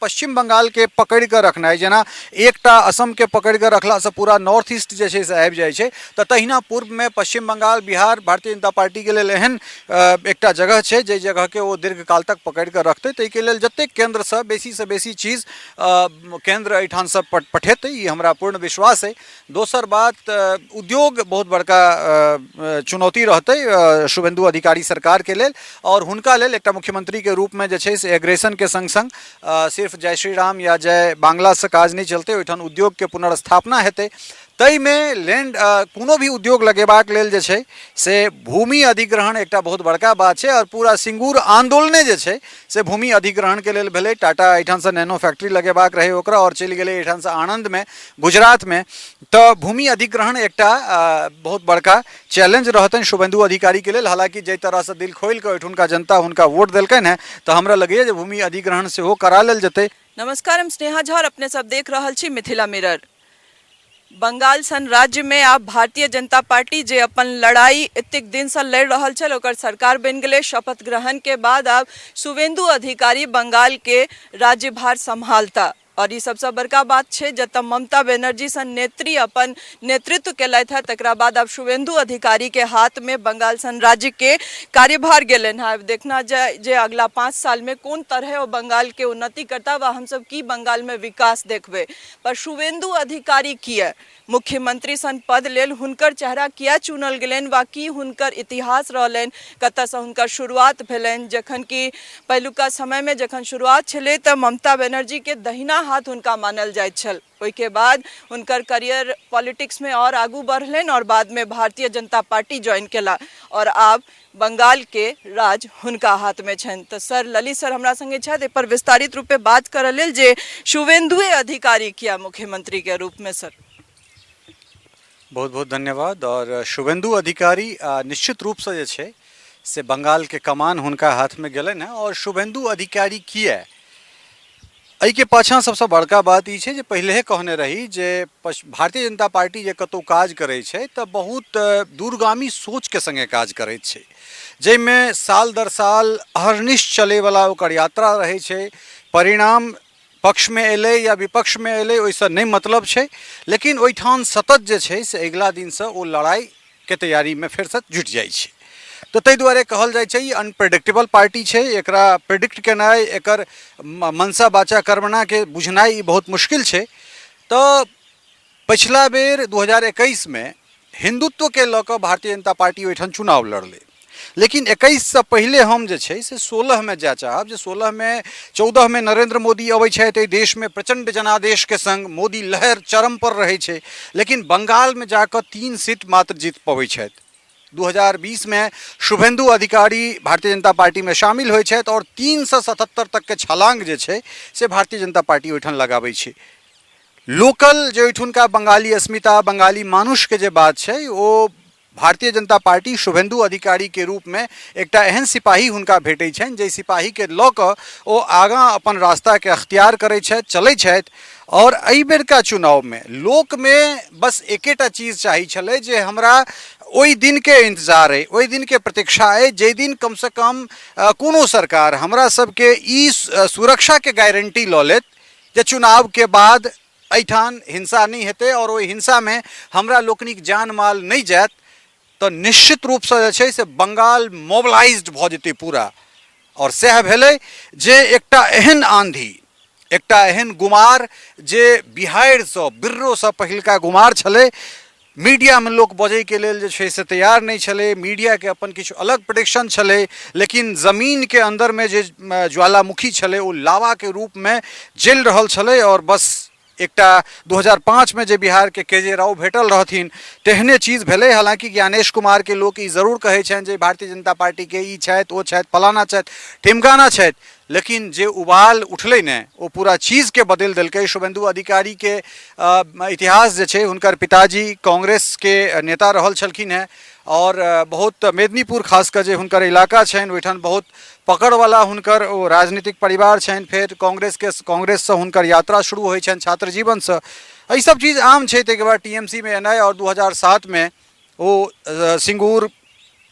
पश्चिम बंगालके पकड़ि कऽ रखनाइ, जेना एकटा असमके पकड़ि कऽ रखलासँ पूरा नॉर्थ ईस्ट जे छै से आबि जाइ छै, तऽ तहिना पूर्वमे पश्चिम बंगाल, बिहार भारतीय जनता पार्टीके लेल एहन एकटा जगह छै जाहि जगहके ओ दीर्घकाल तक पकड़ि कऽ रखतै। ताहिके लेल जतेक केन्द्रसँ बेसीसँ बेसी चीज केन्द्र एहिठामसँ पठेतै, ई हमरा पूर्ण विश्वास अइ। दोसर बात, उद्योग बहुत बड़का चुनौती रहतै शुभेंदु अधिकारी सरकारके लेल आओर हुनका लेल एकटा मुख्यमंत्रीके रूपमे जे छै से एग्रेसनके सङ्ग सङ्ग सिर्फ जय श्री राम या जय बांग्लासँ काज नहि चलतै, ओहिठाम उद्योगके पुनर्स्थापना हेतै। ताहिमे लैंड, कोनो भी उद्योग लगेबाक लेल जे छै से भूमि अधिग्रहण एकटा बहुत बड़का बात छै आओर पूरा सिंगूर आन्दोलने जे छै से भूमि अधिग्रहणके लेल भेलै। टाटा एहिठामसँ नैनो फैक्ट्री लगेबाक रहै ओकरा आओर चलि गेलै एहिठामसँ आनन्दमे, गुजरातमे। तऽ भूमि अधिग्रहण एकटा बहुत बड़का चैलेंज रहतनि शुभेंदु अधिकारीके लेल। हालाँकि जाहि तरहसँ दिल खोलि कऽ ओहिठुनका जनता हुनका वोट देलकनि हेँ, तऽ हमरा लगैए जे भूमि अधिग्रहण सेहो करा लेल जेतै। नमस्कार, हम स्नेहा झा और अपने सब देख रहल छी मिथिला मिरर। बंगाल सन राज्य में आब भारतीय जनता पार्टी जे अपन लड़ाई एतेक दिन से लड़ रहल छल, ओकर सरकार बनि गेलै। शपथ ग्रहण के बाद आब शुभेंदु अधिकारी बंगाल के राज्यभार सम्हालता और ई सबसँ बड़का बात छै, जतऽ ममता बनर्जी सन नेत्री अपन नेतृत्व केलथि हँ, तकरा बाद आब शुभेंदु अधिकारी के हाथ में बंगाल सन राज्य के कार्यभार गेलनि हँ। आब देखना जाय जे अगला 5 साल में कोन तरहे ओ बंगाल के उन्नति करता वा हमसब की बंगाल में विकास देखबै। पर शुभेंदु अधिकारी किए मुख्यमंत्री सन पद लेल हुनकर चेहरा किया चुनल गेलनि वा की हुनकर इतिहास रहलनि, कतऽसँ हुनकर शुरुआत भेलनि? जखन कि पहिलुका समयमे जखन शुरुआत छलै तऽ ममता बनर्जीके दहिना हाथ हुनका मानल जाइत छल। ओहिके बाद हुनकर करियर पॉलिटिक्समे आओर आगू बढ़लनि आओर बादमे भारतीय जनता पार्टी ज्वाइन केला आओर आब बंगालके राज हुनका हाथमे छनि। तऽ सर, ललित सर हमरा संगे छथि एहिपर विस्तारित रूपे बात करऽ लेल जे शुभेंदुए अधिकारी किया मुख्यमंत्रीके रूपमे। सर, बहुत बहुत धन्यवाद। आओर शुभेंदु अधिकारी निश्चित रूपसँ जे छै से बंगालके कमान हुनका हाथमे गेलनि हेँ। आओर शुभेंदु अधिकारी किया, एहिके पाछाँ सबसँ बड़का बात ई छै जे पहिलेहे कहने रही जे भारतीय जनता पार्टी जे कतहु काज करै छै तऽ बहुत दूरगामी सोचके सङ्गे काज करैत छै, जाहिमे साल दर साल अहर्निश चलैवला ओकर यात्रा रहै छै। परिणाम पक्षमे एलै या विपक्षमे एलै, ओहिसँ नहि मतलब छै, लेकिन ओहिठाम सतत जे छै से अगिला दिनसँ ओ लड़ाइके तैयारीमे फेरसँ जुटि जाइ छै। तऽ ताहि दुआरे कहल जाइ छै ई अनप्रेडिक्टेबल पार्टी छै। एकरा प्रेडिक्ट केनाइ, एकर मनसा वाचा कर्मणाके बुझनाइ ई बहुत मुश्किल छै। तऽ पछिला बेर 2021मे हिन्दुत्वके लऽ कऽ भारतीय जनता पार्टी ओहिठाम चुनाव लड़लै, लेकिन 21सँ पहिले हम जे छै से 16मे जाय चाहब जे 16मे, 14मे नरेंद्र मोदी अबै छथि एहि देशमे प्रचण्ड जनादेशके सङ्ग, मोदी लहर चरम पर रहै छै, लेकिन बंगालमे जाकऽ 3 सीट मात्र जीत पबै छथि। 2020मे शुभेंदु अधिकारी भारतीय जनता पार्टीमे शामिल होइ छथि आओर 377 तकके छलांग जे छै से भारतीय जनता पार्टी ओहिठाम लगाबै छै। लोकल जे ओहिठुनका बंगाली अस्मिता, बंगाली मानुषके जे बात छै, ओ भारतीय जनता पार्टी शुभेंदु अधिकारीके रूपमे एकटा एहन सिपाही हुनका भेटै छनि जाहि सिपाहीके लऽ कऽ ओ आगाँ अपन रास्ताके अख्तियार करै छथि, चलै छथि। आओर एहि बेरका चुनावमे लोकमे बस एकेटा चीज चाही छलै जे हमरा ओहि दिनके इन्तजार अइ, ओहि दिनके प्रतीक्षा अइ जाहि दिन कमसँ कम कोनो सरकार हमरा सबके ई सुरक्षाके गारंटी लऽ लेत जे चुनावके बाद एहिठाम हिंसा नहि हेतै आओर ओहि हिंसामे हमरा लोकनिक जान माल नहि जायत, तऽ निश्चित रूपसँ जे छै से बंगाल मोबिलाइज्ड भऽ जेतै पूरा। आओर सएह भेलै जे एकटा एहन आंधी, एकटा एहन गुमार जे बिहाड़िसँ बिर्रोसँ पहिलका गुमार छलै, मीडियामे लोक बजैके लेल जे छै से तैयार नहि छलै, मीडियाके अपन किछु अलग प्रोडिक्शन छलै, लेकिन जमीनके अन्दरमे जे ज्वालामुखी छलै ओ लावाके रूपमे जलि रहल छलै। आओर बस एकटा 2005मे जे बिहारके के जे राव भेटल रहथिन तेहने चीज भेलै। हालाँकि ज्ञानेश कुमारके लोक ई जरूर कहै छनि जे भारतीय जनता पार्टीके ई छथि, ओ छथि, फलाना छथि, ढिमकाना छथि, लेकिन जे उबाल उठलै ने ओ पूरा चीजके बदलि देलकै। शुभेंदु अधिकारीके इतिहास जे छै, हुनकर पिताजी कांग्रेसके नेता रहल छलखिन हेँ आओर बहुत मेदिनीपुर खास कऽ जे हुनकर इलाका छनि ओहिठाम बहुत पकड़वला हुनकर ओ राजनीतिक परिवार छनि। फेर कांग्रेससँ हुनकर यात्रा शुरू होइ छनि छात्र जीवनसँ, एहि सब चीज आम छै। ताहिके बाद टी एम सी मे एनाइ आओर 2007मे ओ सिंगूर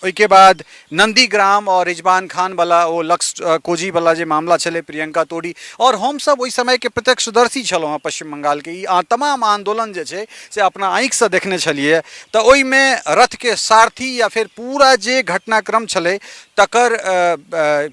ओहिके बाद नन्दीग्राम आओर रिजवान खानवला ओ लक्स कोजीवला जे मामला छलै प्रियंका तोड़ी, आओर हमसभ ओहि समयके प्रत्यक्षदर्शी छलहुँ हँ। पश्चिम बंगालके ई तमाम आन्दोलन जे छै से अपना आँखिसँ देखने छलियै। तऽ ओहिमे रथके सारथी या फेर पूरा जे घटनाक्रम छलै तकर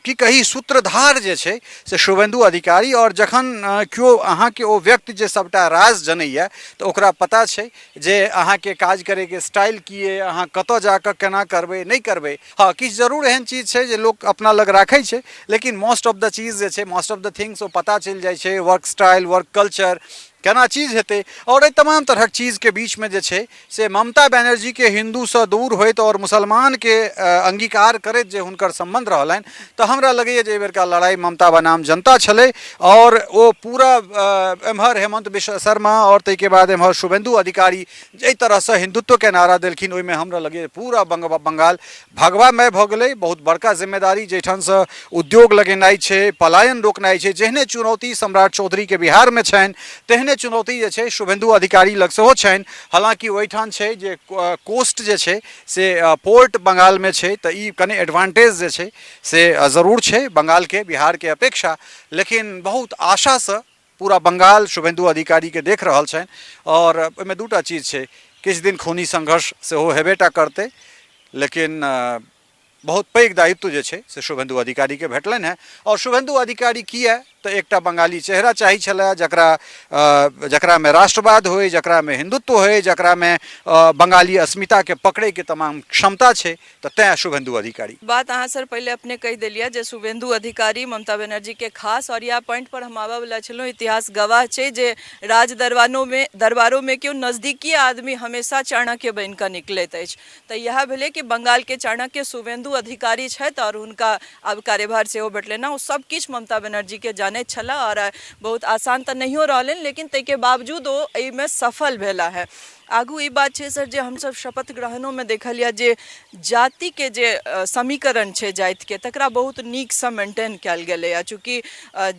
की कही सूत्रधार जे छै से शुभेन्दु अधिकारी। आओर जखन केओ अहाँके ओ व्यक्ति जे सभटा राज जनैए तऽ ओकरा पता छै जे अहाँके काज करैके स्टाइल की अइ, अहाँ कतऽ जाकऽ केना करबै नहि करबै। हँ, किछु जरूर एहन चीज छै जे लोक अपना लग राखै छै, लेकिन मोस्ट ऑफ the चीज जे छै, मोस्ट ऑफ the things ओ पता चलि जाइ छै, वर्क स्टाइल, वर्क कल्चर, केना चीज हेतै। आओर एहि तमाम तरहक चीजके बीचमे जे छै से ममता बनर्जीके हिन्दूसँ दूर होइत आओर मुसलमानके अंगीकार करैत जे हुनकर सम्बन्ध रहलनि, तऽ हमरा लगैए जे एहिबेरका लड़ाइ ममता बनाम जनता छलै। आओर ओ पूरा एम्हर हेमंत विश्व शर्मा आओर ताहिके बाद एम्हर शुभेन्दु अधिकारी जाहि तरहसँ हिन्दुत्वके नारा देलखिन, ओहिमे हमरा लगैए पूरा बंगाल भगवामय भऽ गेलै। बहुत बड़का जिम्मेदारी, जाहिठामसँ उद्योग लगेनाइ छै, पलायन रोकनाइ छै, जेहने चुनौती सम्राट चौधरीके बिहारमे छनि तेहने चुनौती जे छै शुभेन्दु अधिकारी लग सेहो छनि। हालाँकि ओहिठाम छै जे कोस्ट जे छै से पोर्ट बंगालमे छै, तऽ ई कनि एडवांटेज जे छै से जरूर छै बंगालके बिहारके अपेक्षा, लेकिन बहुत आशासँ पूरा बंगाल शुभेन्दु अधिकारीके देख रहल छनि। आओर ओहिमे दूटा चीज छै, किछु दिन खूनी संघर्ष सेहो हेबे टा करतै, लेकिन बहुत पैघ दायित्व जे छै से शुभेन्दु अधिकारीके भेटलनि हेँ। आओर शुभेन्दु अधिकारी किया, तऽ एकटा बंगाली चेहरा चाही छलए जकरामे राष्ट्रवाद होइ, जकरामे हिन्दुत्व होइ, जकरामे बंगाली अस्मिताके पकड़ैके तमाम क्षमता छै, तऽ तैँ शुभेन्दु अधिकारी। बात अहाँ सर पहिले अपने कहि देलियै जे शुभेन्दु अधिकारी ममता बनर्जीके खास, आओर इएह पॉइंट पर हम आबयवला छलहुँ। इतिहास गवाह छै जे राज दरबारोमे केओ नजदीकी आदमी हमेशा चाणक्य बनि कऽ निकलैत अछि। तऽ इएह भेलै कि बंगालके चाणक्य शुभेन्दु अधिकारी छथि आओर हुनका आब कार्यभार सेहो भेटलनि हँ। ओ सब किछु ममता बनर्जीके जानैत छलाह आओर बहुत आसान तऽ नहियो रहलनि, लेकिन ताहिके बावजूद ओ एहिमे सफल भेला है। आगू ई बात छै सर जे हमसब शपथ ग्रहणोमे देखलियै जे जातिके जे समीकरण छै जातिके, तकरा बहुत नीकसँ मेंटेन कयल गेलैए। चूँकि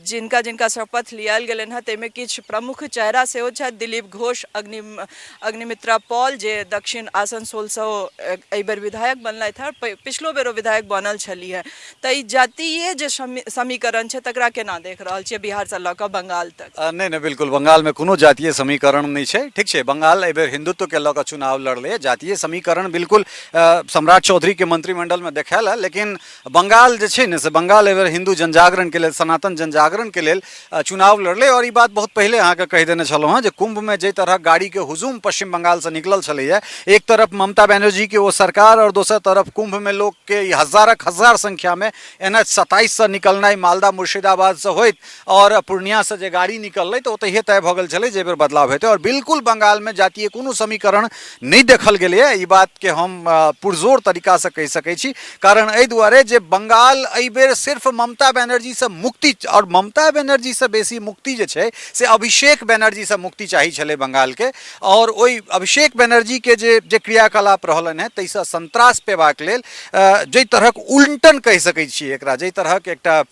जिनका जिनका शपथ लियायल गेलनि हँ ताहिमे किछु प्रमुख चेहरा सेहो छथि, दिलीप घोष, अग्निमित्रा पॉल जे दक्षिण आसनसोलसँ एहिबेर विधायक बनलथि हँ, पिछलो बेर ओ विधायक बनल छलीह हँ। तऽ ई जातीय जे समीकरण छै तकरा केना देख रहल छियै बिहारसँ लऽ कऽ बंगाल तक? नहि नहि, बिल्कुल बंगालमे कोनो जातीय समीकरण नहि छै। ठीक छै, बंगाल एहिबेर हिन्दुत्वके लऽ कऽ चुनाव लड़लैए। जातीय समीकरण बिल्कुल सम्राट चौधरीके मंत्रिमंडलमे देखायल है, लेकिन बंगाल जे छै ने से बंगाल एहिबेर हिन्दू जनजागरणके लेल, सनातन जनजागरणके लेल चुनाव लड़लै। आओर ई बात बहुत पहिले अहाँके कहि देने छलहुँ हँ जे कुम्भमे जाहि तरहक गाड़ीके हुजूम पश्चिम बंगालसँ निकलल छलैए, एक तरफ ममता बनर्जीके ओ सरकार आओर दोसर तरफ कुम्भमे लोकके ई हजारक हजार संख्यामे एन एच 27सँ निकलनाइ, मालदा मुर्शिदाबादसँ होइत आओर पूर्णियासँ जे गाड़ी निकललै, तऽ ओतहिए तय भऽ गेल छलै जे एहिबेर बदलाव हेतै। आओर बिल्कुल बंगालमे जातीय कोनो समीकरण नहि देखल गेलैए, ई बातके हम पुरजोर तरीकासँ कहि सकै छी। कारण एहि दुआरे जे बंगाल एहिबेर सिर्फ ममता बनर्जीसँ मुक्ति, आओर ममता बनर्जीसँ बेसी मुक्ति जे छै से अभिषेक बनर्जीसँ मुक्ति चाही छलै बंगालके। आओर ओहि अभिषेक बनर्जीके जे जे क्रियाकलाप रहलनि हेँ ताहिसँ संत्रास पेबाक लेल जाहि तरहक उल्टन कहि सकै छियै एकरा, जाहि तरहक एकटा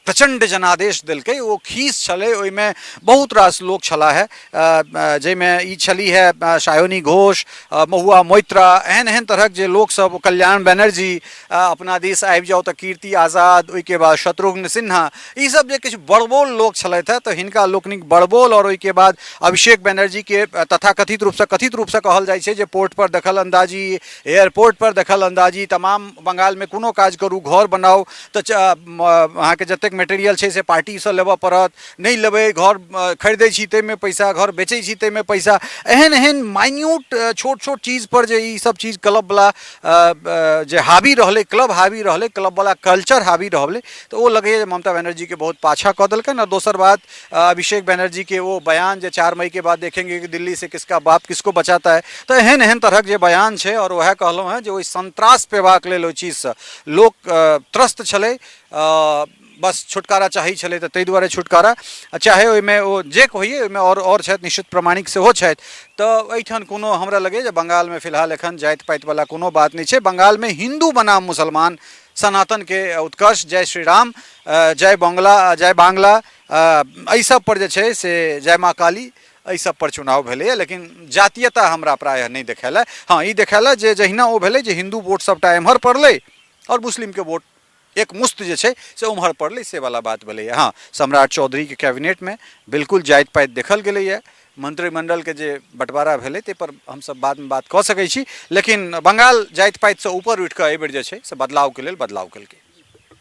प्रचण्ड जनादेश देलकै, ओ खीस छलै। ओहिमे बहुत रास लोक छलाह है, जाहिमे ई छली है सायोनी घोष, महुआ मोइत्रा, एहन एहन तरहक जे लोकसभ, कल्याण बनर्जी, अपना दिस आबि जाउ तऽ कीर्ति आजाद, ओहिके बाद शत्रुघ्न सिन्हा, ईसभ जे किछु बड़बोल लोक छलथि हेँ, तऽ हिनका लोकनिक बड़बोल आओर ओहिके बाद अभिषेक बनर्जीके तथाकथित रूपसँ, कथित रूपसँ कहल जाइ छै जे पोर्टपर दखल अन्दाजी, एयरपोर्टपर दखल अन्दाजी, तमाम बंगालमे कोनो काज करू, घर बनाउ तऽ अहाँके जतेक मटेरियल छै से पार्टीसँ लेबऽ पड़त, नहि लेबै, घर खरीदै छी ताहिमे पैसा, घर बेचै छी ताहिमे पैसा, एहन एहन माइन्यूट छोट छोट चीजपर जे ई सब चीज क्लबवला जे हावी रहलै, क्लब हावी रहलै, क्लबवला कल्चर हावी रहलै, तऽ ओ लगैए जे ममता बनर्जीके बहुत पाछाँ कऽ देलकनि। आओर दोसर बात, अभिषेक बनर्जीके ओ बयान जे 4 मईके बाद देखेंगे कि दिल्ली से किसका बाप किसको बचाता है, तऽ एहन एहन तरहक जे बयान छै, आओर वएह कहलहुँ हेँ जे ओहि संत्रास पेबाक लेल ओहि चीजसँ लोक त्रस्त छलै, बस छुटकारा चाही छलै, तऽ ताहि दुआरे छुटकारा चाहे ओहिमे ओ जे होइए, ओहिमे आओर छथि, निश्चित प्रमाणिक सेहो छथि। तऽ एहिठाम कोनो हमरा लगैए जे बंगालमे फिलहाल एखन जाति पातिवला कोनो बात नहि छै। बंगालमे हिन्दू बनाम मुसलमान, सनातनके उत्कर्ष, जय श्री राम, जय बंगला, जय बांग्ला, एहि सब पर जे छै से जय माँ काली, एहि सब पर चुनाव भेलैए, लेकिन जातीयता हमरा प्रायः नहि देखायल। हँ, ई देखायल जे जहिना ओ भेलै जे हिन्दू वोट सभटा एम्हर पड़लै आओर मुस्लिमके वोट एक मुश्त जे छै से उम्हर पड़लै, से वाला बात भेलैए। हँ, सम्राट चौधरीके कैबिनेटमे बिल्कुल जाति पाति देखल गेलैए। मंत्रिमंडलके जे बँटवारा भेलै ताहिपर हमसभ बादमे बात कऽ सकै छी, लेकिन बंगाल जाति पातिसँ ऊपर उठि कऽ एहिबेर जे छै से बदलावके लेल बदलाव केलकै।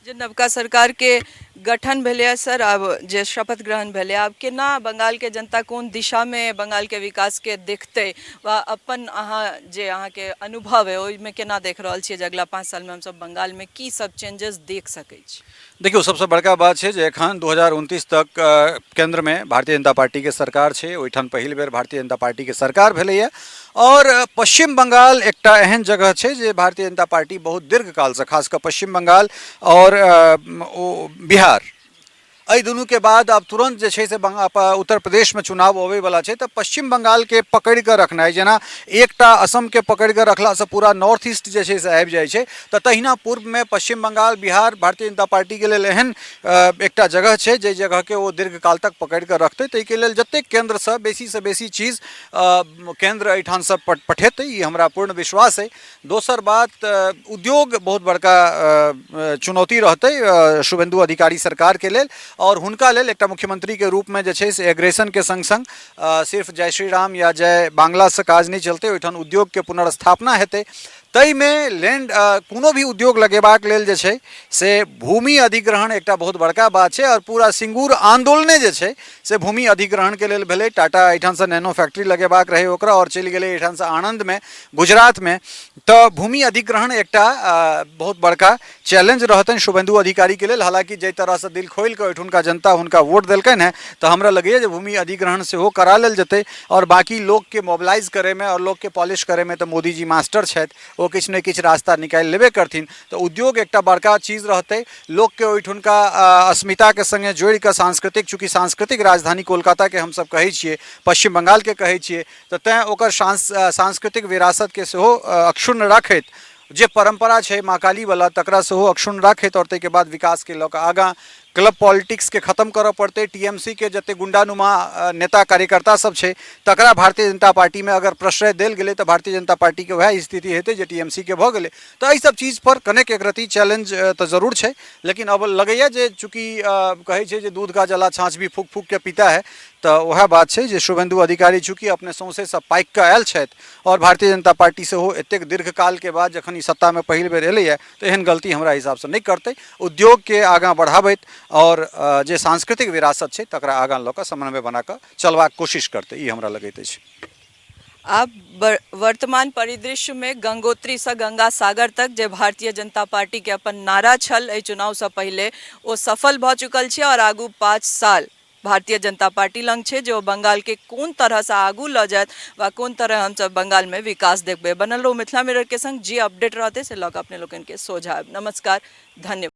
जे नवका सरकारके गठन भेलैए सर, आब जे शपथ ग्रहण भेलैए, आब केना बंगालके जनता कोन दिशामे बंगालके विकासके देखतै, वा अपन अहाँ जे अहाँके अनुभव है ओहिमे केना देख रहल छियै जे अगला 5 सालमे हमसब बंगालमे की सब चेंजेस देख सकै छी? देखियौ, सबसँ बड़का बात छै जे एखन 2029 तक केन्द्रमे भारतीय जनता पार्टीके सरकार छै। ओहिठाम पहिल बेर भारतीय जनता पार्टीके सरकार भेलैए आओर पश्चिम बंगाल एकटा एहन जगह छै जे भारतीय जनता पार्टी बहुत दीर्घकालसँ, खास कऽ पश्चिम बंगाल आओर ओ बिहार, एहि दुनूके बाद आब तुरन्त जे छै से उत्तर प्रदेशमे चुनाव अबैवला छै, तऽ पश्चिम बंगालके पकड़ि कऽ रखनाइ, जेना एकटा असमके पकड़ि कऽ रखलासँ पूरा नॉर्थ ईस्ट जे छै से आबि जाइ छै, तऽ तहिना पूर्वमे पश्चिम बंगाल, बिहार भारतीय जनता पार्टीके लेल एहन एकटा जगह छै जाहि जगहके ओ दीर्घकाल तक पकड़ि कऽ रखतै। ताहिके लेल जतेक केन्द्रसँ बेसीसँ बेसी चीज केन्द्र एहिठामसँ पठेतै, ई हमरा पूर्ण विश्वास अइ। दोसर बात, उद्योग बहुत बड़का चुनौती रहतै शुभेन्दु अधिकारी सरकारके लेल आओर हुनका लेल एकटा मुख्यमंत्रीके रूपमे जे छै से एग्रेसनके सङ्ग सङ्ग सिर्फ जय श्री राम या जय बांग्लासँ काज नहि चलतै, ओहिठाम उद्योगके पुनर्स्थापना हेतै। ताहिमे लैंड, कोनो भी उद्योग लगेबाक लेल जे छै से भूमि अधिग्रहण एकटा बहुत बड़का बात छै आओर पूरा सिंगूर आन्दोलने जे छै से भूमि अधिग्रहणके लेल भेलै। टाटा एहिठामसँ नैनो फैक्ट्री लगेबाक रहै ओकरा आओर चलि गेलै एहिठामसँ आनन्दमे, गुजरातमे। तऽ भूमि अधिग्रहण एकटा बहुत बड़का चैलेंज रहतनि शुभेन्दु अधिकारीके लेल। हालाँकि जाहि तरहसँ दिल खोलि कऽ ओहिठुनका जनता हुनका वोट देलकनि हेँ, तऽ हमरा लगैए जे भूमि अधिग्रहण सेहो करा लेल जेतै आओर बाँकी लोकके मोबिलाइज करैमे आओर लोकके पॉलिश करैमे तऽ मोदीजी मास्टर छथि, ओ किछु ने किछु रास्ता निकालि लेबे करथिन। तऽ उद्योग एकटा बड़का चीज रहतै। लोकके ओहिठुनका अस्मिताके सङ्गे जोड़ि कऽ सांस्कृतिक, चूँकि सांस्कृतिक राजधानी कोलकाताके हमसभ कहै छियै, पश्चिम बंगालके कहै छियै, तऽ तैँ ओकर सांस्कृतिक विरासतके सेहो अक्षुण्ण राखैत, जे परम्परा छै माँ कालीवला तकरा सेहो अक्षुण्ण राखैत आओर ताहिके बाद विकासके लऽ कऽ आगाँ क्लब पॉलिटिक्सके खतम करऽ पड़तै। टीएमसीके जतेक गुंडानुमा नेता कार्यकर्ता सब छै तकरा भारतीय जनता पार्टीमे अगर प्रश्रय देल गेलै तऽ भारतीय जनता पार्टीके वएह स्थिति हेतै जे टीएमसीके भऽ गेलै। तऽ एहि सब चीजपर कनेक एक रत्ती चैलेंज तऽ जरूर छै, लेकिन अब लगैए जे चूँकि कहै छै जे दूध का जला छाछ भी फूक फूक के पीता है, तऽ वएह बात छै जे शुभेन्दु अधिकारी चूँकि अपने सौंसेसँ पाकि कऽ आयल छथि आओर भारतीय जनता पार्टी सेहो एतेक दीर्घकालके बाद जखन ई सत्तामे पहिल बेर एलैए तऽ एहन गलती हमरा हिसाबसँ नहि करतै। उद्योगके आगाँ बढ़ाबैत आओर जे सांस्कृतिक विरासत छै तकरा आगाँ लऽ कऽ समन्वय बना कऽ चलबाक कोशिश करतै, ई हमरा लगैत अछि। आब वर्तमान परिदृश्यमे गंगोत्रीसँ गंगा सागर तक जे भारतीय जनता पार्टीके अपन नारा छल एहि चुनावसँ पहिले, ओ सफल भऽ चुकल छै आओर आगू 5 साल भारतीय जनता पार्टी लग छै जे ओ बंगालके कोन तरहसँ आगू लऽ जायत वा कोन तरह हमसभ बंगालमे विकास देखबै। बनल रहू मिथिला मिररके संग, जे अपडेट रहतै से लऽ कऽ अपने लोकनिके सोझा आयब। नमस्कार, धन्यवाद।